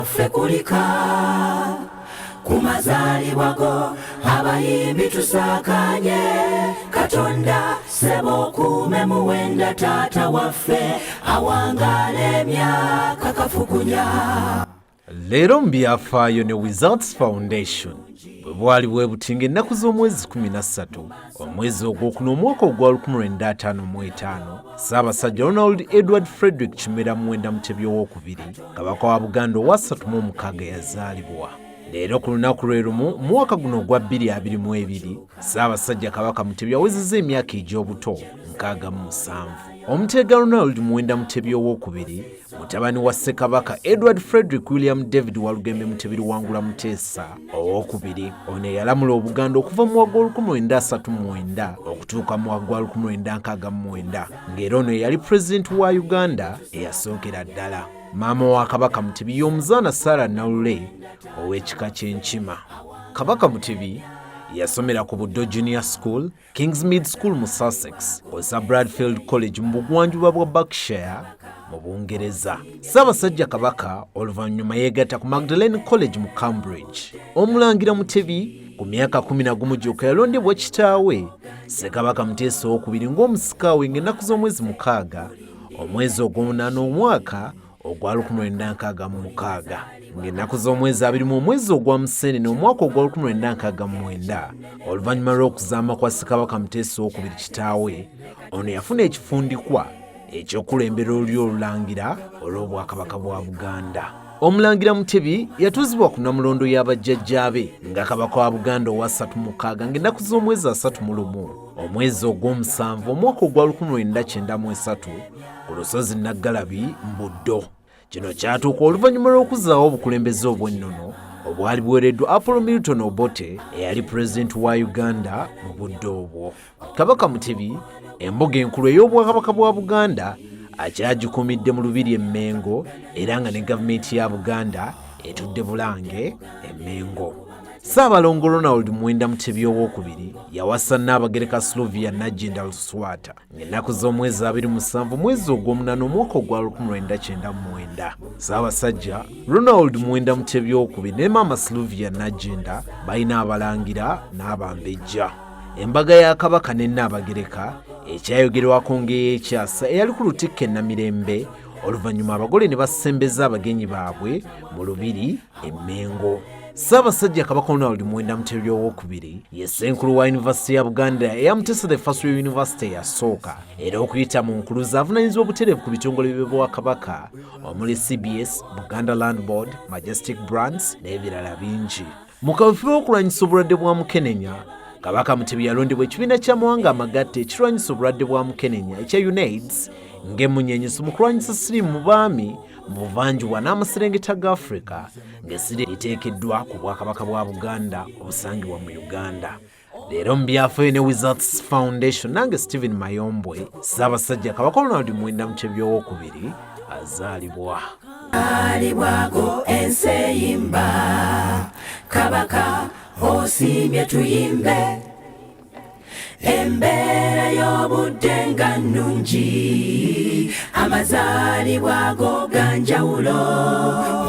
Ffe kulika ku mazaalibwa go, abayimbi tusaakanye Katonda. Ssebo okuume Muwenda taata waffe, awangaala emyaka kafukunya. Leero mu byafaayo ne Wizards Foundation, bwe bwali bwe buti ng'ennaku z'omwezi 13 omwezi ogwokuna omwaka ogwa 1955, Ssaabasajja Ronald Edward Frederick Kimera Muwenda Mutebi Owookubiri, Kabaka wa Buganda owa 36, yazaalibwa. Leero ku lunaku lwe lumu mu mwaka guno ogwa 2022, Ssaabasajja Kabaka Mutebi awezezza emyaka egy'obuto 67. Omuteega Ronald Muwenda Mutebi Owookubiri, mutabani wa Ssekabaka Edward Frederick William David Walugembe Mutebi Luwangula Muteesa Owookubiri. Ono eyalamula Obuganda okuva mu mwaka gwa 1939 okutuuka mu mwaka gwa 1969, ng'era ono eyali Pulezidenti wa Uganda eyasookera ddala. Maama wa Kabaka Mutebi y'omuzaana Sara Nalule ow'ekika ky'Enkima. Kabaka Mutebi yasomera ku Buddo Junior School, Kingsmead School mu Sussex, kw'ossa Bradfield College mu bugwanjuba bwa Berkshire mu Bungereza. Ssaabasajja Kabaka oluvannyuma yeegatta ku Magdalene College mu Cambridge. Omulangira Mutebi ku myaka 11 gyokka yalondebwa kitaawe Ssekabaka Muteesa Owokubiri ng'omusika we, ng'ennaku z'omwezi 6 omwezi ogw'omunaana omwaka ogwa 1966. Ng'ennaku z'omwezi 20 mu omwezi ogwa Museenene omwaka ogwa 1969, oluvannyuma lw'okuzaama kwa Ssekabaka Muteesa Owokubiri kitaawe, ono yafuna ekifundikwa ekyokulembera olulyo olulangira olw'Obwakabaka bwa Buganda. Omulangira Mutebi yatuuzibwa ku Namulondo y'abajjajjaabe nga Kabaka wa Buganda owa 36, ng'ennaku z'omwezi 31 omwezi ogw'omusanvu omwaka ogwa 1993 ku lusozi Naggalabi Mbuddo. Kino kyatuuka oluvannyuma lw'okuzzaawo obukulembeze obw'ennono obwali buwereddwa Apollo Milton Obote eyali Pulezidenti wa Uganda mu budde obwo. Kabaka Mutebi embuga enkulu ey'Obwakabaka bwa Buganda akyagikuumidde mu lubiri e Mmengo, era nga ne gavumenti ya Buganda etudde Bulange e Mmengo. Ssaabalongo Ronald Muwenda Mutebi Owookubiri yawasa Nnaabagereka Sylvia Nagginda Luswata ng'ennaku z'omwezi 27 mwezi ogw'omunaana omwaka ogwa 1999. Ssaabasajja Ronald Muwenda Mutebi Owokubiri ne maama Sylvia Nagginda balina abalangira n'abambejja. Embaga ya Kabaka ne Nnaabagereka ekyayogerwako ng'ey'ekyasa eyali ku Lutikko e Namirembe, oluvannyuma abagole ne basembeza abagenyi baabwe mu lubiri e Mmengo. Ssaabasajja Kabaka Ronald Muwenda Mutebi Owookubiri ye ssenkulu wa Yunivasite ya Buganda eya Muteesa the First University eyasooka, era okuyita mu nkuluza avunaanyizibwa obutereevu ku bitongole by'Obwakabaka omuli CBS, Buganda Land Board, Majestic Brands n'ebirala bingi. Mu kaweefube w'okulwanyisa obulwadde bwa mukenenya, Kabaka Mutebi yalondebwa ekibiina ky'Amawanga Amagatte ekirwanyisa obulwadde bwa mukenenya ekya UNAIDS ng'emmunyenyeso mu kulwanyisa siriimu mu baami mu buvanjuba n'amaserengeta ga Afrika, ng'essira liteekeddwa ku Bwakabaka bwa Buganda obusangibwa mu Uganda. Leero mu byafaayo ne Wizards Foundation, nange Stephen Mayombwe, Ssaabasajja Kabaka Ronald Muwenda Mutebi Owookubiri azaalibwa. Alibwako ensi eyimba, Kabaka osiimye tuyimbe. Embeera y'obudde nga nnungi, amazaalibwa go ga njawulo.